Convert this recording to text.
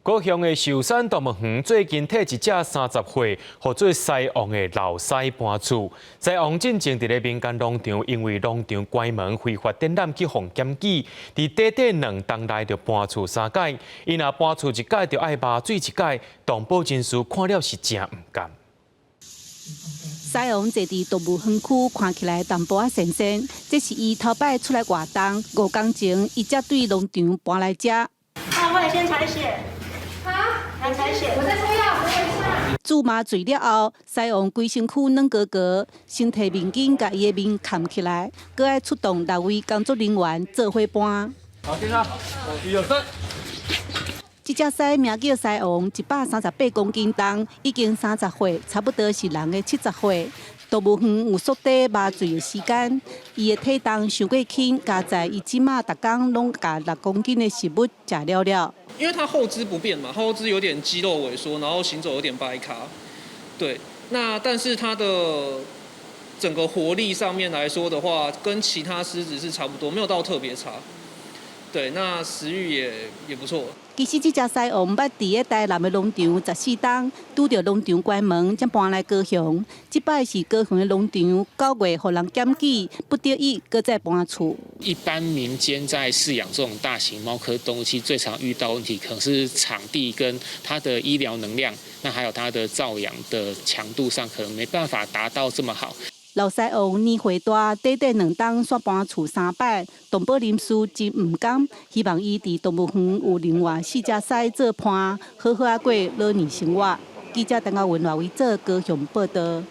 高雄的壽山動物園最近替一隻30歲，號做獅王的老獅搬厝。獅王進前佇咧民間農場，因為農場關門非法展覽去予檢舉，佇短短2冬內就搬厝三擺。伊若搬厝一擺，就愛麻醉一擺，動保人士看了是誠毋甘。獅王坐佇動物園區，看起來淡薄仔神仙。這是伊頭擺出來活動，5工前，伊才對農場搬來遮。那我先採血。來採血。我在抽藥，等我一下。注麻醉了後，獅王規身軀軟糊糊，先提面巾共伊的面崁起來，閣愛出動六位工作人員做伙搬。好，先生，一二三。這隻獅名叫獅王，138公斤重，已經30歲，差不多是人的70歲。動物園有縮短麻醉的時間，伊的體重傷過輕，加在伊這馬逐工攏共6公斤的食物食了了。因為它後肢不便嘛，後肢有點肌肉萎縮，然後行走有點掰咖，對。那但是它的整個活力上面來說的話，跟其他獅子是差不多，沒有到特別差。對，那食慾也不錯。其實這隻獅王捌佇咧台南的農場14冬，拄著農場關門，才搬來高雄。這擺是高雄的農場9月予人檢舉，不得已閣再搬厝。一般民間在飼養這種大型貓科動物，其實最常遇到問題，可能是場地跟它的醫療能量，那還有它的照養的強度上，可能沒辦法達到這麼好。老獅王年歲大，短短2冬煞搬厝三擺，動保人士真毋甘，希望伊佇動物園有另外四隻獅做伴，好好仔過老年生活。記者鄧亞文、賴維做高雄報道。